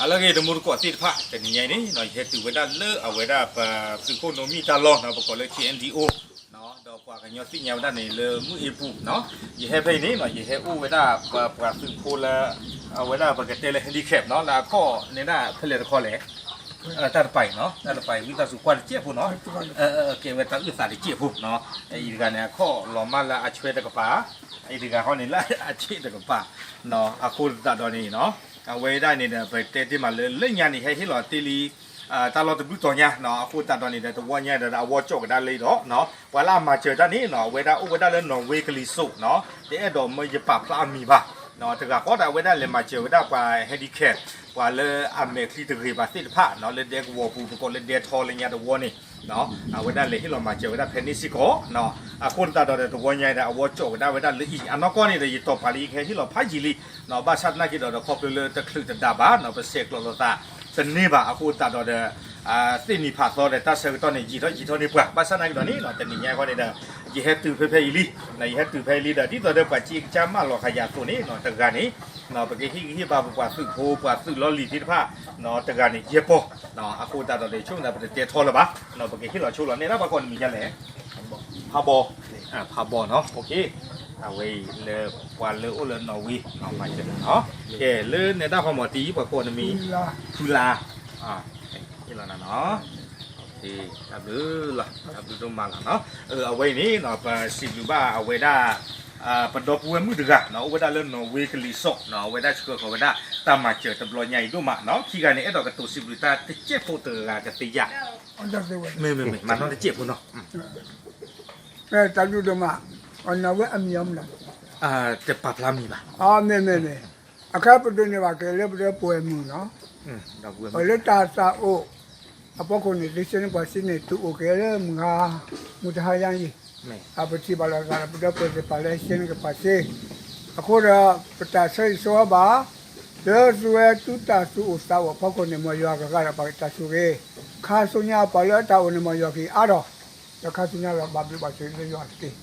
အလၢဂ့ၤ တမူတကိးသ့ၣ်တဖၣ် တနံၤညါအံၤန့ၣ် ယဟဲတုၤဝဲဒၣ်လၢအဝဲဒၣ်ပသုးခိၣ်နိမံၣ်တၢ်လီၢ်နီၤ ပကိးလၢ ခ့ၣ်အဲၣ်ဒံၣ်အိၣ် ဒီးပှၤကညီသ့ၣ်ညါဝဲဒၣ်န့ၣ်လၢမုၢ်အ့ပူၤနီၤ, ယဟဲဖဲအံၤန့ၣ်နီၤ ယဟဲအိၣ်ဝဲဒၣ်ပပှၤသုးဖိလၢ အဝဲဒၣ်ပကတဲလၢ handicap နီၤ လၢအခီၣ်န့ၣ်ဒၣ်ဖဲလဲၣ်တခီလဲၣ် တၢ်တပၤအံၤနီၤ တၢ်တပၤအံၤ ဝံသးစူၤကွၢ်တစဲးဖိနီၤ, ကဲဝဲတၢ်အုၣ်သးတစဲးဖိနီၤ, အံၤတဂၤန့ၣ် အခီၣ်လီၤမၢ်လၢအဆွဲတကပၤ, အံၤတဂၤဃီန့ၣ်လၢအဆ့ၣ်တကပၤ, အဃိသတးဒီးန့ၣ်နီၤ အဝဲဒၣ်န့ၣ်ဒီး ပတဲတ့ၢ်မးလၢ လၢညါန့ၣ် ဟဲဟ့ၣ်လီၤတ့ၢ်လံ တၢ်လီၢ်တဘျုးတီၤညါနီၤ, အဃိသတးဒီးန့ၣ်ဒီး တဝီညါဒီး အဝီကၠီၣ်ကဒါလၢအံၤဒီး ပှၤလၢအမၤစၢၤတၢ်န့ၣ်နီၤ အဝဲဒၣ်အိၣ်ဝဲဒၣ်လၢ နီၣ်ဝ့ကလံၤစိးနီၤ, တအဲၣ်ဒိးမၢယပာ်ဖျါအမံၤဘၣ်, တဂၤဃီဒီး အဝဲဒၣ်လဲၤမၤစၢၤဝဲဒၣ်ပှၤ handicap ပှၤလၢအမဲာ်ချံတဂ့ၤဘၣ်သ့ၣ်တဖၣ်နီၤ လၢဒဲကဝီၤပူၤ ပကိးလၢဒဲထီလၢညါတဝီန့ၣ် အဝဲဒၣ်လဲၤဟ့ၣ်လီၤမၤစၢၤဝဲဒၣ်ဖဲန့ၣ်စ့ၢ်ကီးနီၤ, အဃိသတးဒီးဒီး တဝီညါဒီး အဝီကၠီၣ်ကဒါဝဲဒၣ်လၢအံၤ အနီၢ်ကီၢ်န့ၣ်ဒီး ယတီၢ်ပာ်လၢယကဟဲဟ့ၣ်လီၤဖးယံာ်လံနီၤ, ဘၣ်ဆၣ်သနာ်က့ဒီး ဒီးခီဖျိလၢတချုးတဒးဘၣ်နီၤ ပဆဲးကျိးလိာ်သးတန့ၢ်ဘၣ် အဃိသတးဒီးဒီး သ့ၣ်နံၤဖးသီဒီး တၢ်ဆၢကတီၢ်န့ၣ် ယံာ်ထီၣ်ယံာ်ထီၣ်န့ၢ်ပှၤ ဘၣ်ဆၣ်သနာ်က့ဒီးန့ၣ်နီၤ တနံၤညါဃီန့ၣ်ဒီး ယဟဲတုၤဖဲဖဲအံၤလံ, ယဟဲတုၤဖဲအံၤလံဒီး ဒ်သိးဒီးပှၤစ့ကစၢ်မၢလီၤဃာ်ယၤအသိးန့ၣ်နီၤ တဂၤန့ၣ် ပကဟ့ၣ်ဂံၢ်ဟ့ၣ်ဘါပပှၤသုးဖိ ပှၤသုးလီၢ်လံၤသ့ၣ်တဖၣ်နီၤ တဂၤန့ၣ် ယဲၢ်ပီၢ်, အဃိသတးဒီးဒီး ဆိကမိၣ်သးပတတဲထီလၢၤဘၣ်, ပကဟ့ၣ်လီၤဆိလီၤ နဲဒၣ်ပှၤကိးနမံၤဒ်လဲၣ်, ဖးဘီ, ဖးဘီနီၤ, အဝဲအံၤလၢပှၤလၢအိၣ်လၢနီၣ်ဝ့ မၤစၢၤနီၤ, ကဲ လၢနဲဒၣ်ဖးမီၤတံၢ် ပှၤကိးနမံၤ ဖုလါ, ဟ့ၣ်လီၤနၤနီၤ, တၢ်ဘျုးလီၤ တၢ်ဘျုးဒိၣ်မးလီၤနီၤ, အဝဲအံၤန့ၣ် ပစံးဘျုးဘၣ်အဝဲဒၣ် ပဒီပုၢ်ဝဲၢ်မုၣ်တဂၤနီၤ အိၣ်ဝဲဒၣ်လၢနီၣ်ဝ့ကလံၤစိးနီၤ အဝဲဒၣ်ဆှၢဃီၤဝဲဒၣ်တၢ်မၤစၢၤတဘျီညါအံၤဒိၣ်မးနီၤ, ခံဂၤန့ၣ် အဲၣ်ဒိးကတိၤစံးဘျုးတၢ်တစဲးဖိတဂၤကသ့ဧါ, မ့မ့ၢ်မၤနီၢ်တစဲးဖိနီၤ, တၢ်ဘျုးဒိၣ်မး, အနီၣ်ဝ့အမံၤအမနုၤလဲၣ်, တပာ်ဖျါမံၤဘၣ်, မ့မ့ၢ်မ့ၢ်, အခါပဒိးန့ၢ်ဘၣ်က့ၤလၢပဒီပုၢ်ဝဲၢ်မုၣ်နီၤ, ပှၤလၢတၢ်သးအိၣ် အဖီခိၣ်န့ၣ် သုဆှၢန့ၢ်ပှၤစ့န့ၣ် သုအိၣ်က့ၤလၢမုၢ်ဟါ, မုၢ်တဟါယါအံၤ, အပထံၣ်ဘၣ်လီၤသးဒီး ပဒီပုၢ်ဝဲၢ်သ့ၣ်တဖၣ်လၢဟဲဆှၢန့ၢ်က့ၤပှၤစ့, အဃိဒီး ပတၢ်ဆၢဂ့ၤဆၢဝါဘၣ် လၢသုဝဲသုတၢ်သူၣ်အိၣ်သးအိၣ်အဖီခိၣ်န့ၣ် မ်ယွၤကဂၤဒီးပှၤတၢ်ဆိၣ်ဂ့ၤ, ခါဆူညါပှၤလၢအတၢ်အိၣ်န့ၣ် မ်ယွၤကဟ့ၣ်အါထီၣ်, ဒီးခါဆူညါလီၤ ဘၣ်ဘျုးဘၣ်ဆိၣ်ဂ့ၤလၢယွၤတက့ၢ်,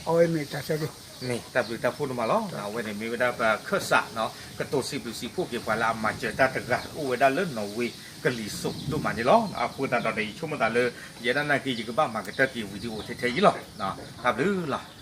အဝဲမ့ၢ်တၢ်ဆၢဂ့ၤ မ့ၢ်တၢ်ဘျုးတၢ်ဖှိၣ်ဒိၣ်မးလီၤ. အဝဲန့ၣ်မ့ၢ်ဝဲဒၣ်ပခၢၣ်စးနီၤ ကတိၤစံးဘျုးစံးဖှိၣ်က့ၤပှၤလၢအမၤစၢၤတၢ်တဂၤ အိၣ်ဝဲဒၣ်လၢနီၣ်ဝ့ကလံၤစိးဒိၣ်မးန့ၣ်လီၤ. အဃိသတးဒီး ယဆိကမိၣ်သးလၢ ယဲဒၣ်နာ်က့ ယကဘၣ်မၤကတၢၢ်က့ၤ video ထဲထဲအံၤလီၤ. တၢ်ဘျုးလီၤ.